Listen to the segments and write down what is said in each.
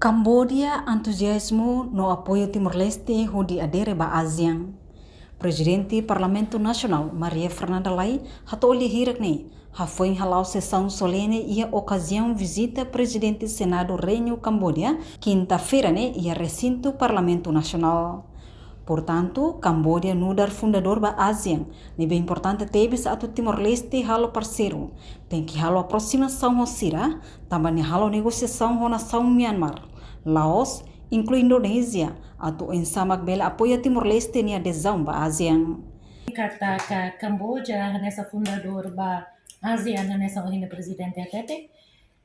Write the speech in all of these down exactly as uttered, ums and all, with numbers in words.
Kamboja entuziazmu no apoiu Timor-Leste hodi adere ba ASEAN. Prezidente Parlamentu Nasionál, Maria Fernanda Lay, hato'o lia hirak ne'e, hafoin hala'o sesaun solene iha okaziaun vizita Prezidente Senadu Reinu Kamboja, kinta-feira ne'e iha resintu Parlamentu Nasionál. Portantu, Kamboja nu'udar fundadór ba ASEAN, ne'ebé importante tebes atu Timor-Leste halo parseiru, tenke halo aproximasaun ho sira, tanba nia halo negosiasaun ho nasaun Myanmar, Laos, inklui Indonézia, atu oinsá mak bele apoia Timor-Leste nia adezaun ba ASEAN. Katak Kamboja hanesan fundadór ba ASEAN, hanesan ohin prezidente hatete,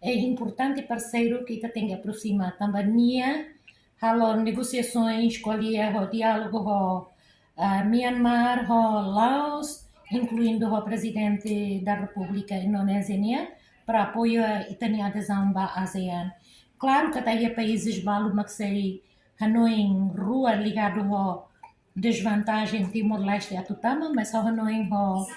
é importante parseiru ke ita tenke aproxima, tanba nia halo negosiasoens ko'alia ho diálogu ho, ah, Myanmar, ho Laos, inkluindu ho Prezidente da Repúblika Indonézia nian, para apoia ita-nia adezaun ba ASEAN. Klaru katak iha países balu mak sei hanoin rua ligadu ho dezvantajen Timor-Leste atu tama, mas ha'u hanoin ho,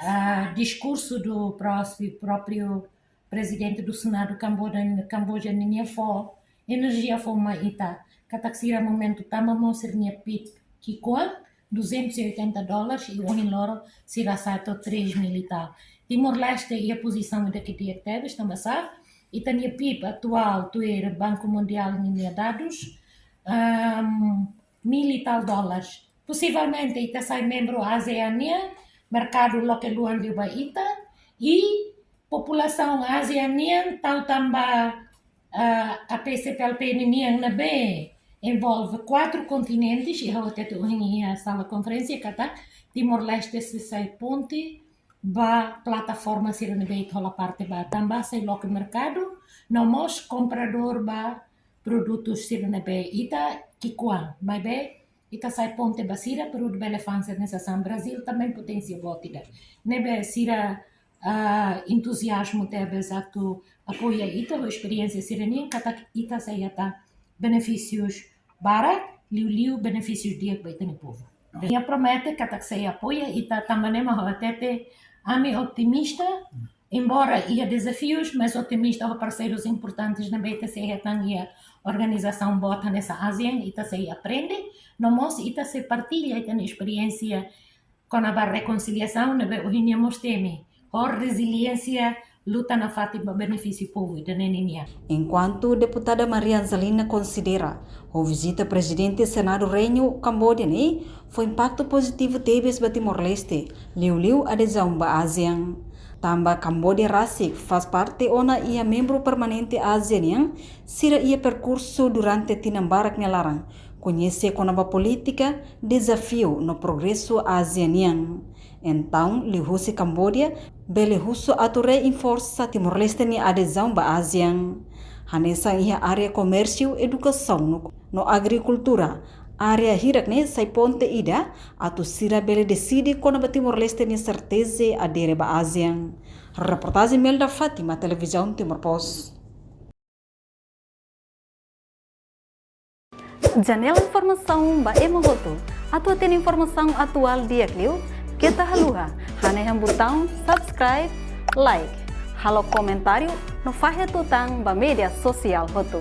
ah, diskursu do próximo, própriu prezidente do Senadu Kamboja, Kamboja ninia fó enerjia, fó mai ita katak sira momentu tama mós sira-nia PIB ki'ikoan, duzentos e oitenta dólares, i ohin loron sira sa'e to'o três mil e tal. Timor-Leste iha pozisaun ida ke di'ak tebes, tanba sá, ita-nia PIB atuál, tuir Banku Mundiál ninia dadus, ahm, mil e tal dólares. Posivelmente ita sai membru ASEAN nian, merkadu loke luan liu ba ita, i populasaun ASEAN nian tau tan ba, ah, APEC-PLP ninian ne'ebé envolve kuatru kontinentes, i ha'u hatete ohin iha sala konferénsia katak Timor-Leste sei sai ponte ba plataforma sira ne'ebé ita hola parte ba, tanba sei loke merkadu, no mós kompradór ba produtus sira ne'ebé ita ki'ikoan, maibé ita sai ponte ba sira, produtu bele avansa hanesan sasán. Brazil tanba poténsia boot ida. Ne'ebé sira, ah, entuziazmu tebes atu apoia ita, ho esperiénsia sira-nian, katak ita sei hetan benefísius barak, liuliu benefísius di'ak ba ita-nia povu. Nia promete katak sei apoia ita, tanba ne'e mak ha'u hatete, ami otimista, embora iha dezafius, mas otimista ho parseirus importantes ne'ebé ita sei hetan iha organizasaun boot hanesan ASEAN, ita sei aprende, no mós ita sei partilla ita-nia esperiénsia kona-ba rekonsiliasaun ne'ebé ohin nia mós temi, ho reziliénsia luta nafatin ba benefísiu povu ida-ne'e ninian. Enkuantu Deputada Maria Angelina konsidera, ho vizita Prezidente Senadu Reinu Kamboja ne'e, fó impaktu pozitivu tebes ba Timor-Leste, liuliu adezaun ba ASEAN. Tanba Kamboja rasik faz parte ona iha membru permanente ASEAN nian, sira iha perkursu durante tinan barak nia laran, koñese kona-ba polítika, dezafiu no progresu ASEAN nian. Entaun, liuhusi Kamboja, bele husu atu reinforsa Timor-Leste nia adezaun ba ASEAN. Hanesan iha área komérsiu, edukasaun no, no agrikultura, área hirak-ne'e sai ponte ida atu sira bele deside kona-ba Timor-Leste nia serteza adere ba ASEAN. Reportajen Melda Fátima, Televizaun Timor Post. Janela informasaun ba ema hotu. Atu hatene informasaun atuál di'ak liu, keta haluha hanehan butaun subscribe, like, halo komentáriu no fahe tutan ba média sosiál hotu.